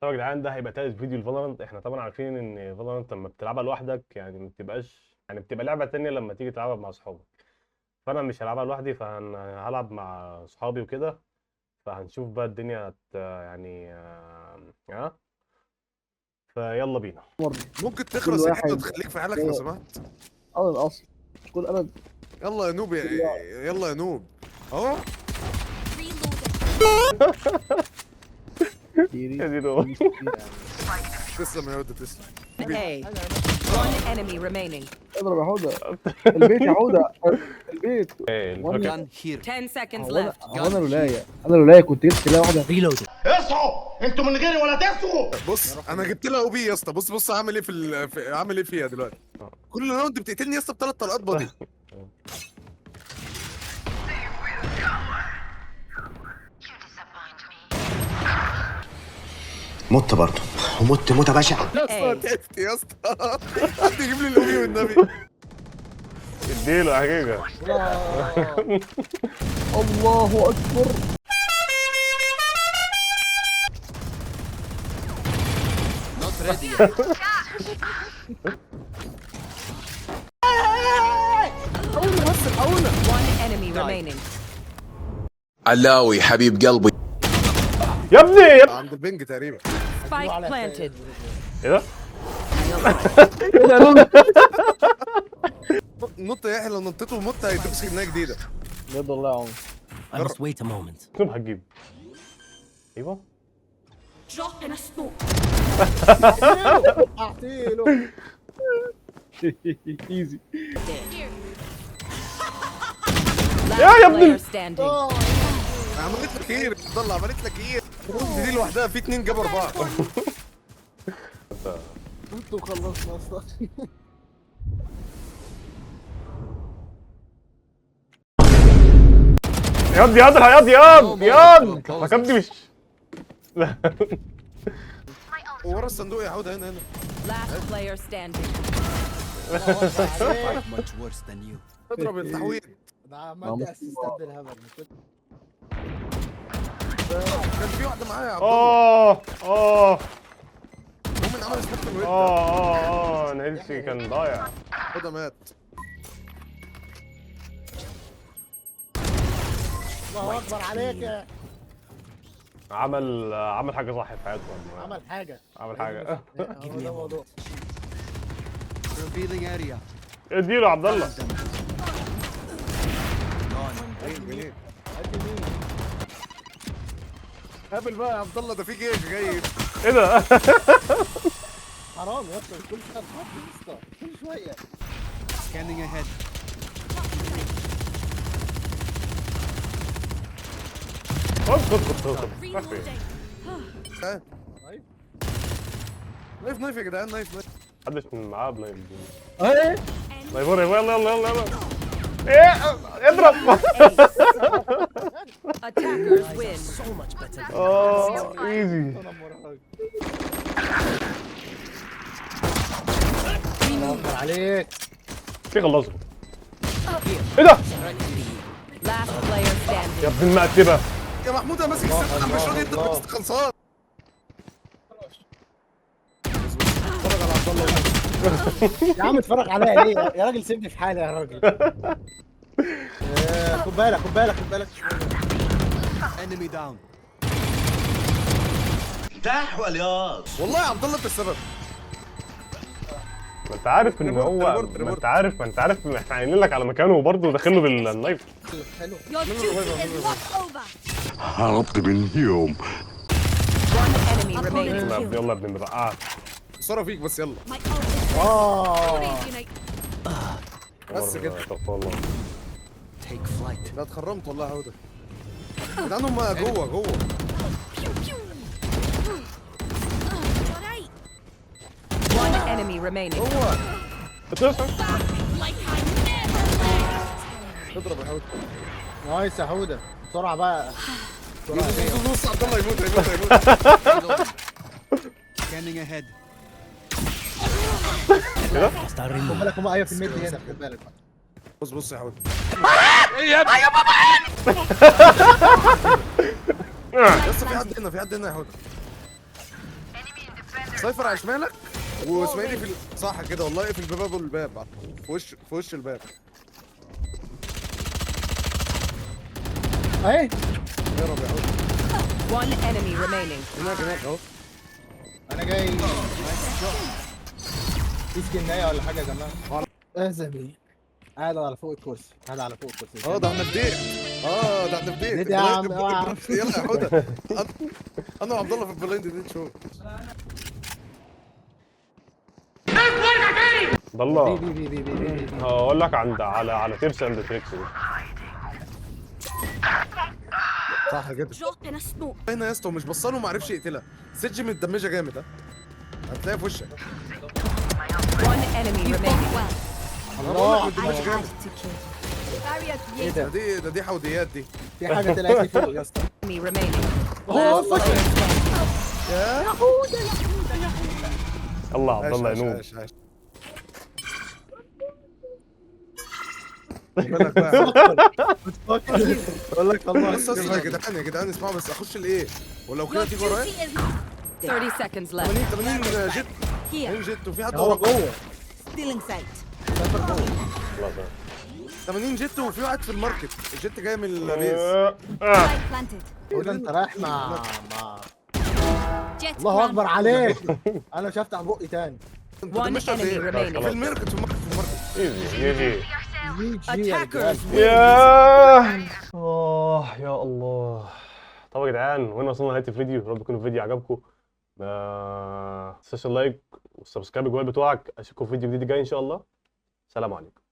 طبعا يا جدعان ده هيبقى تالت فيديو ل Valorant. احنا طبعا عارفين ان Valorant لما بتلعبها لوحدك يعني ما بتبقاش، يعني بتبقى لعبه تانية لما تيجي تلعبها مع اصحابك. فانا مش هلعبها لوحدي، فانا هلعب مع اصحابي وكده، فهنشوف بقى الدنيا يعني ها. فيلا بينا. ممكن تخلص كل يا كده واحد. وتخليك في حالك لو سمحت. انا الاصل كل انا. يلا يا noob، يلا يا noob اهو. يا دي نوب. تسلم يا ود، تسلم. A. One enemy remaining. اضرب يا حوده، البيت يا حوده، البيت. ايه وانا الفكرة؟ Gun here. 10 seconds هو انا left. هو انا الولاية، انا الولاية كنت جبت سلاح واحدة. Reloading. اصحوا انتوا من غيري ولا تسوا. بص انا جبت لها OP يا اسطى. بص بص عامل ايه في عامل ايه فيها دلوقتي. كل round بتقتلني يا اسطى بثلاث طلقات body. مت برضه ومت موته بشعة. يا اسطى تعبت يا اسطى. حد يجيب لي ال OP والنبي. اديله يا حقيقة. الله اكبر. Not ready yet. One enemy remaining. علاوي حبيب قلبي. يا ابني يا ابني. عند ال ping تقريبا. Spike planted. ايه ده؟ نط يا يحيى، لو نطيته ومت هيدوك سكنية جديدة. بجد والله يا عمر. I must wait a moment. noob هتجيب. ايوه Drop in a smoke. اعطيله easy. Last يا ابني. player standing. عملت لك ايه يا عبد الله؟ عملت لك ايه؟ دي لوحدها في اتنين جاب اربعة. انتوا خلصنا اصلا. يا ابني ياض ياض ياض ياض ركبتي مش. لا. ورا الصندوق يا حوده، هنا هنا. Last player standing. Fight much worse than you. اضرب التحويل. ده عملت assist ات بالهبل. كان في واحدة معايا يا عبد الله. اه اه مؤمن عمل smoke من الويب. اه اه نيلسي كان ضايع. حوده مات. الله اكبر عليك يا عمل حاجة صح في حياته والله. عمل حاجة. عمل حاجة. هو ده الموضوع. Revealing area. اديله يا عبد الله. Gone. جميل جميل. قابل بقى يا عبد الله، ده في جيش جاي. ايه ده؟ حرام يا اسطى، كل شوية تحط يا اسطى، كل شوية. Scanning ahead. خد خد خد خد. راح فين؟ Reloading. knife knife يا جدعان، knife knife. محدش معاه ب knife. ايه knife يلا يلا يلا يلا. ايه اضرب. Attackers win. So much better than اه easy. الله اكبر عليك. في خلصوا. ايه ده؟ Last player standing. يا ابن المقتبه. يا محمود انا ماسك السلاح مش راضي يضرب بس خلصان. اتفرج على عبد الله. يا عم اتفرج عليا ليه يا راجل؟ سيبني في حالي يا راجل. خد بالك خد بالك خد بالك. Enemy down. والله يا عبد الله انت السبب. ما انت عارف ان هو، report، ما انت عارف، ما انت عارف احنا قايلين لك على مكانه وبرضه داخل له بال knife. حلو. Your duty is not over. هربت من يوم. One enemy remaining. يلا يا ابني، يلا يا ابن المرقعه. خسارة فيك بس يلا. My ult is ready. اه Unite. بس كده. استغفر الله. Take flight. لا اتخرمت والله يا حوده. يا جدعان هم جوه جوه. Pew pew. All right. One enemy remaining. جوه. بتصحى. Back like I never left. اضرب يا حوده. nice يا حوده، بسرعة بقى. بص بص عبد الله يموت هيموت هيموت. Scanning ahead. خد بالك هم، ايوه في ال mid هنا، خد بالك. بص بص يا حوده. بس في حد هنا، في حد هنا يا حوده. Cypher على شمالك واسماعيلي في صح كده والله. اقفل باب الباب في وش الباب اهي. يا رب يا حوده. One enemy remaining. هناك هناك اهو. انا جاي. في سكنايه ولا حاجة يا جماعة؟ اهزمي. قاعد على فوق الكرسي، قاعد على فوق الكرسي. ده احنا في date. ده احنا في date. يا عم. يلا يا حوده. انا وعبد الله في ال blind date show. عبد الله B B B B B. هقول لك عند على tips and tricks دي. صح كده. هنا يا اسطى ومش بصله وما عرفش يقتلها. Sage متدمجه جامد. ها هتلاقيها في وشك. One enemy remaining. الله ايه ده؟ دي حوديات دي. في حاجة طلعت لي فوق يا اسطى. Enemy remaining. هو Last player standing. يا حوده يا حوده يا حوده. يلا عبد الله يا noob. عاش عاش. بالك بقى بقول لك الله. بس يا جدعان يا جدعان اسمعوا بس. اخش الايه ولو كده تيجي ورايا. 30 seconds left. 80 Jett 80 Jett وفي حد هو ورا جوه. Stealing sight. 80 Jett وفي واحد في ال market. ال Jett جاي من ال base. Spike planted. هو ده انت رايح مع Jet الله اكبر عليك. انا مش هفتح بقي تاني. One enemy remaining. في ال market في ال market في ال market. easy easy. Attackers win. يا الله. طب يا جدعان وين وصلنا لنهاية الفيديو. يا رب يكون الفيديو عجبكم. ما تنساش ال like وال subscribe الجوال بتوعك. اشوفكم في فيديو جديد جاي ان شاء الله. سلام عليكم.